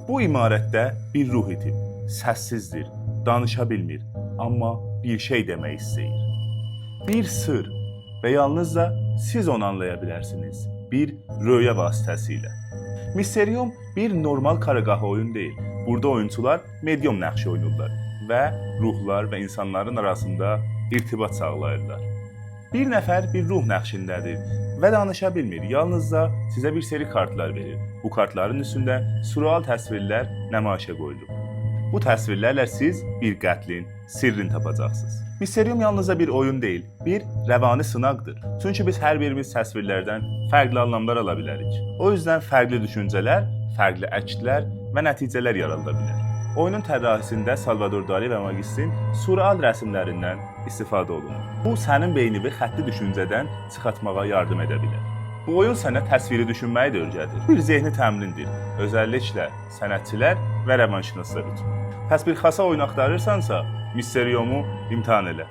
Bu imarətdə bir ruh itib. Səssizdir, danışa bilmir, amma bir şey demək istəyir. Bir sır və yalnızca siz onu anlaya bilərsiniz. Bir röya vasitəsilə. Mysterium bir normal karagah oyun deyil. Burada oyunçular medium nəqşi oynayırlar və ruhlar və insanların arasında irtibat sağlayırlar. Bir nəfər bir ruh nəqşindədir və danışa bilmir. Yalnızca sizə bir seri kartlar verir. Bu kartların üstündə surreal təsvirlər nümayişə qoyulub. Bu təsvirlərlə siz bir qətlin sirrini tapacaqsınız. Mysterium yalnızca bir oyun deyil, bir rəvani sınaqdır. Çünki biz hər birimiz təsvirlərdən fərqli anlamlar ala bilərik. O yüzden fərqli düşüncələr, fərqli əkslər və nəticələr yaradıla bilər. Oyunun tərrahisində Salvador Dali və Magisse'in surreal rəsmlərindən istifadə olunur. Bu sənin beynini xətti düşüncədən çıxartmağa yardım edə bilər. Bu oyun sənə təsviri düşünməyi də öyrədir. Bir zehni təmrindir. Özəlliklə sənətçilər və rəvanşünaslar üçün. Pəs bir xasa oyun axtarırsansa, Mysteriumu imtahan elə.